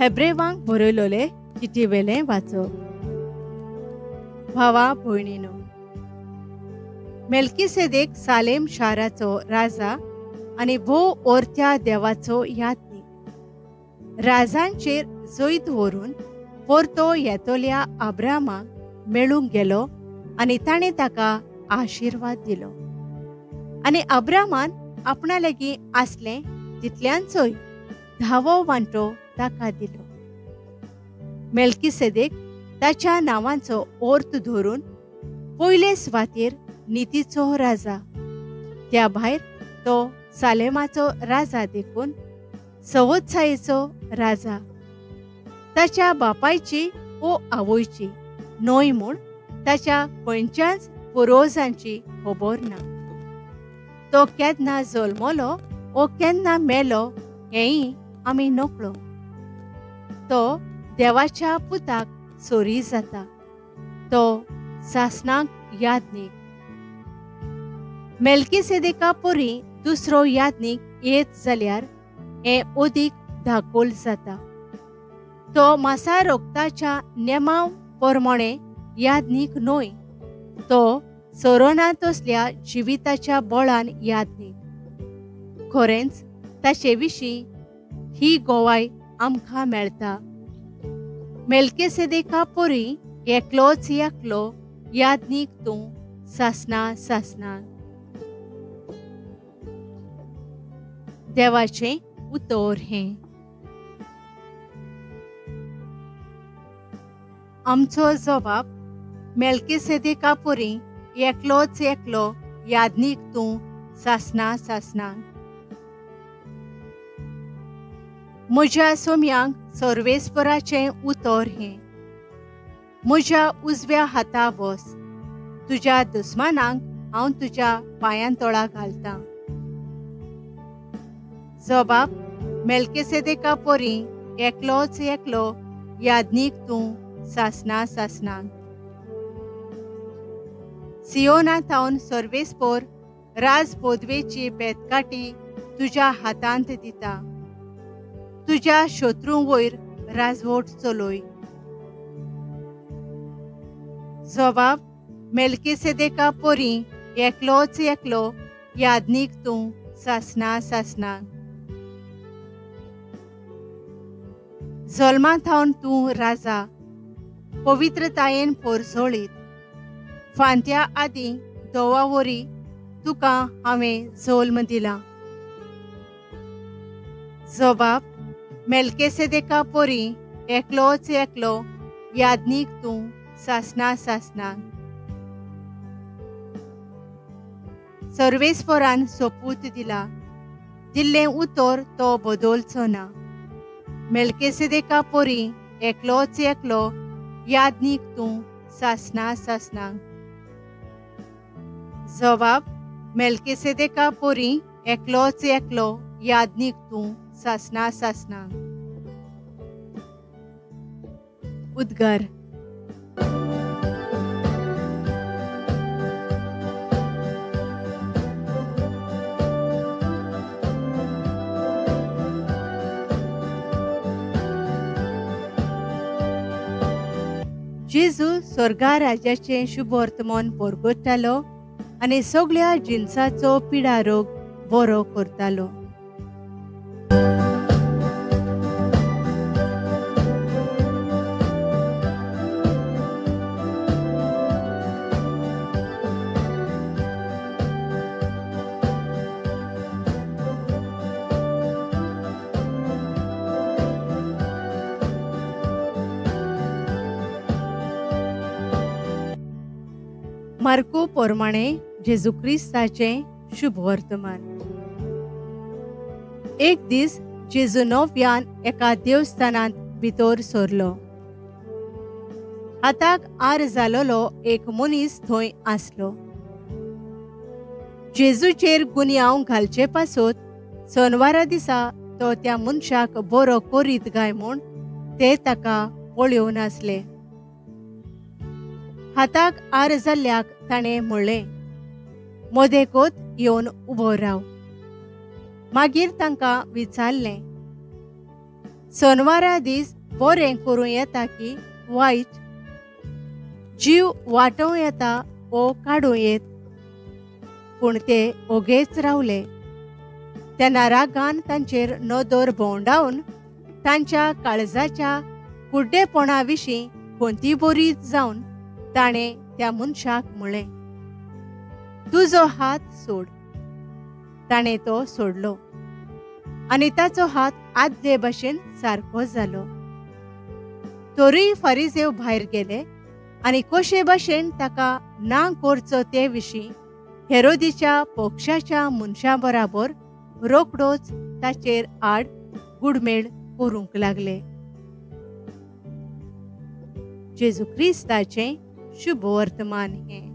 हेब्रेवांक बरयलोले चिटीवेलें वाचप. भावा भयणीनो, मेल्कीसेदेक सालेम शाराचो राजा आनी भोव ओरत्या देवाचो यादनीक, राजांचेर जैत व्हरून परतो येतल्या अब्रामाक मेळूंक गेलो आनी ताणें ताका आशिर्वाद दिलो. आनी अब्रामान आपणा लागीं आसलें तितल्यांचोय धावो वांटो ताका दिलो. मेल्कीसेदेक ताच्या नांवांचो अर्थ धरून पयले सुवातेर नितीचो राजा, त्या भायर तो सालेमाचो राजा देखून सवत्सायेचो राजा, ताच्या बापायची ओ आवयची न्हय म्हूण ताच्या खंयच्याच पुर्वजांची खबर ना. तो केन्ना जल्मलो ओ केन्ना मेलो हेंय आमी नकळो. तो देवाच्या पुताक सोरी जाता, तो सासणाक यादनीक. मेल्कीसेदेका परी दुसरो यादनीक येत जाल्यार हें अदीक दाखोल जाता. तो मासा रोगताच्या नेमा प्रमाणे यादनीक न्हय, तो सोरोना तसल्या जिविताच्या बळान यादनीक. खरेंच ताचे विशीं ही गोवाय आमकां मेळटा, मेल्कीसेदेका परी एकलोच एकलो यादनीक तूं सासणा सासणा. देवाचें उतर हें. आमचो जबाब मेल्कीसेदेका परी एकलोच एकलो यादनीक तूं सासणा सासणा. म्हज्या सोम्यांक सर्वेस्पराचें उतर हें, म्हज्या उजव्या हाता बस, तुज्या दुस्मानांक हांव तुज्या पांयां तोळा घालतां. जबाब मेल्कीसेदेका परी एकलोच एकलो यादनीक तूं सासणा सासणा. सियोना थावन सर्वेस्पोर राज पदवेची बेतकाटी तुज्या हातांत दिता, तुज्या शत्रूं वयर राजवट चलय. जबाब मेल्कीसेदेका परी एकलोच एकलो यादनीक तूं सासणा सासणा. जल्मा थावन तूं राजा, पवित्रतायेन पोरजोळीत, फांत्या आदीं दोवा वरी तुका हांवें जल्म दिला. जबाब मेल्कीसेदेका परी एकलोच एकलो यादनीक तूं सासणा सासणा. सर्वेस्परान सोपूत दिला, दिल्लें उतर तो बदलचो ना. मेल्कीसेदेका परी एकलोच एकलो यादनीक तूं सासणा सासणा. जबाब मेल्कीसेदेका परी एकलोच एकलो यादनीक तूं सासणा सासणा. उद्गार. जेजू स्वर्गा राजाचें शुभवर्तमान परगट्टालो आनी सगळ्या जिनसाचो पिडारोग बरो करतालो. मार्को प्रमाणे जेजू क्रिस्ताचें शुभवर्तमान. एक दीस जेजू नव्यान एका देवस्थानांत भितर सरलो. हाताक आर जालोलो एक मनीस थंय आसलो. जेजूचेर गुन्यांव घालचे पासत सोनवारा दिसा तो त्या मनशाक बरो करीत काय म्हूण ते ताका पळोवन आसले. हाताक आर जाल्ल्याक ताणें म्हणलें, मदेकोत येवन उबो राव. मागीर तांकां विचारलें, सोनवारा दीस बरें करूं येता की वायट, जीव वाटोवं येता वो काडूं येत? पूण ते ओगेच रावले. तेन्ना रागान तांचेर नदर भोंवडावन तांच्या काळजाच्या कुड्डेपणा विशीं खंती बरीत जावन ताणें त्या मनशाक म्हळें, तुजो हात सोड. ताणें तो सोडलो आनी ताचो हात आदले भशेन सारको जालो. तरूय फारिजेव भायर गेले आनी कशे भशेन ताका ना करचो ते विशीं हेरोदीच्या पक्षाच्या मनशां बराबर रोखडोच ताचेर आड गुडमेळ करूंक लागले. जेजू क्रिस्ताचें शुभ वर्तमान हें.